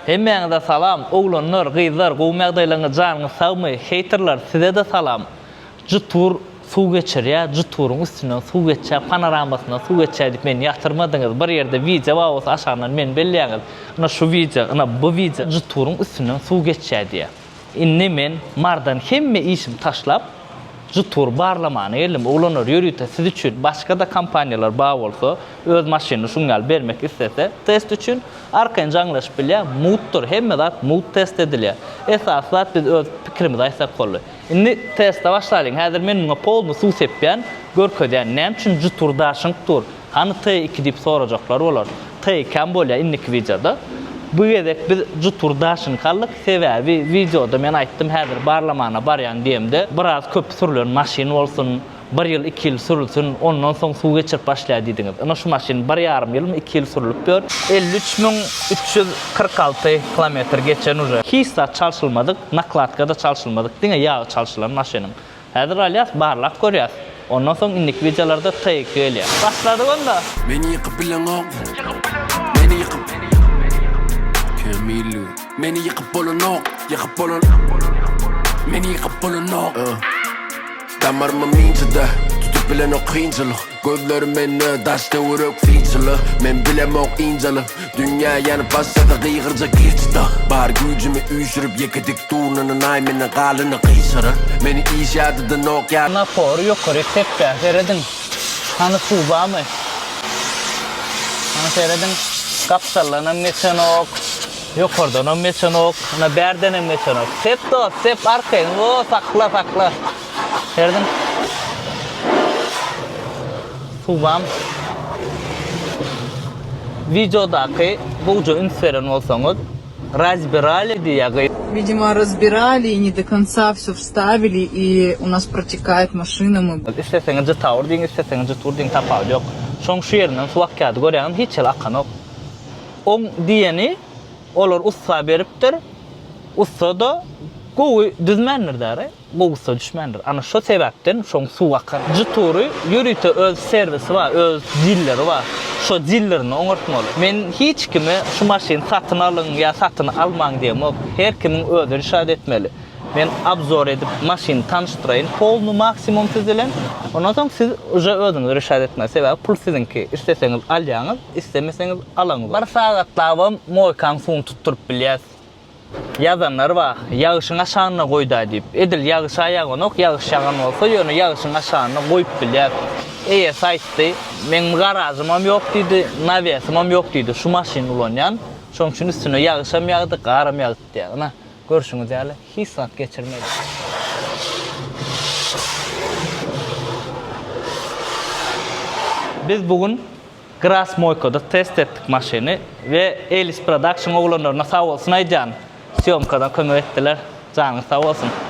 Hemmäňize salam oglanlar gyzlar gowmy ýagdaýlaryňyz janyňyz sagmy heýterler sizede salam Jytur suw geçirýär jyturyň üstünden suw geçýär panoramasyndan suw geçýär diýip meni ýatyrmadyňyz bir ýerde wideo bar bolsa aşagyndan meni belleýäňiz ynha şu wideo ynha bu wideo jyturyň üstünden suw geçýär diýýär indi men Mardan hemme işimi taşlap jytur barlamana geldim oglanlar ýörite siz üçin başgada kompaniýalar bar bolsa öz maşynyny şuň ýaly bermek islese test üçin Arkaýyn jaňlaşyp bilýär, mugtdyr, hemme zat mugt test edilýär. Esasy zat biz öz pikirimizi aýtsak boldy. Indi teste başlalyň. Häzir men muňa polny suw sepýän, görkezýän. Näme üçin jytur daşyňk dur? Hany T2 diýip sorajaklar bolar. T2-äm bolýar indiki wideoda. Bu gezek biz jytur daşyňky aldyk. Sebäbi wideoda men aýtdym häzir barlamana barýan diýemde biraz köp sürlen maşyn bolsun, Bir ýyl, iki ýyl sürülsin, ondan soň suw geçirip başlaýar diýdiňiz. Ynha şu maşyn bir ýarym ýylmy, iki ýyl sürülip ýör. 53 346 kilometr geçen uje. Hiç zat çalşylmadyk, nakladka-da çalşylmadyk, diňe ýagy çalşylan maşynyň. Häzir alýas, barlap görýäs. Ondan soň indiki wideolarda T2 gelýär. Başladyk onda! Meni ýykyp bileňok Meni ýykyp Kämillik Meni ýykyp bolanok Ýykyp bolan Meni ýykyp bolanok Damarymam inçede, tutup bilenok kynçylyk Gözlerim mende, daş töwerek synçyly Men bilemok ynjalyp, dünýä ýanyp başlasa gygyrjak girçide Bar güýjümi üýşürip ýeke dik durnanyn aý menden galyny gyşarar Meni iş ýadadanok ýa. Napory ýokaryk sepýär serediň hany suw barmy hany serediň gapdaldanam geçenok ýokardanam geçenok ynha bärdenem geçenok sep dost sep arkaýyn o sakla sakla. Serediň. Suwam. Wideodaky gowja üns beren bolsaňyz, razbirali diýýär gyz. Видимо разбирали и не до конца все вставили и у нас протекает машина мы. Isleseňiz jytawur diýiň, isleseňiz jytur diýiň tapawudy ýok. Şoň şu ýerinden suw akýardy görýäňizmi hiç ýeri akanok. Oň diýeni olar ussa beripdir. Ussa-da gowy düzmändir däri. Gowusa düşmändir. Ana şo sebäpden şoň suw akar. Jtury ýörite öz serwisi bar, öz dilleri bar. Şo dillerini oňartmaly. Men hiç kime şu maşyny satyn alyň ýa satyn almaň diýemok. Her kimiň özi rişat etmeli. Men obzor edip maşyny tanyşdyraýyn polny maksimum siz bilen. Ondan soň siz uje özüňiz rişat etmeli. Sebäbi pul siziňki. Isleseňiz alýaňyz, islemeseňiz alaňyzok. Bir sagatlabam moýkaň suwuny tutduryp bilýäs. Ýazanlar bar, ýagyşyň aşagynda goýda diýip. Edil ýagyş-a ýaganok, ýagyş ýagan bolsa, ýöne ýagyşyň aşagynda goýup bilýär. Eýesi aýtdy, Meň garažymam ýok diýdi, nawesimam ýok diýdi, şu maşyny ulanýan. Şonuň üçin üstüne ýagyşam ýagdy, garam ýagdy diýýär. Ynha, görşüňiz ýaly, hiç zat geçirmedi. Biz bu gün Grass moýkada test etdik maşyny we Elis Production oglanlaryna sag bolsun aýdýan. Sýomkadan kömek etdiler. Janyňyz sag bolsun.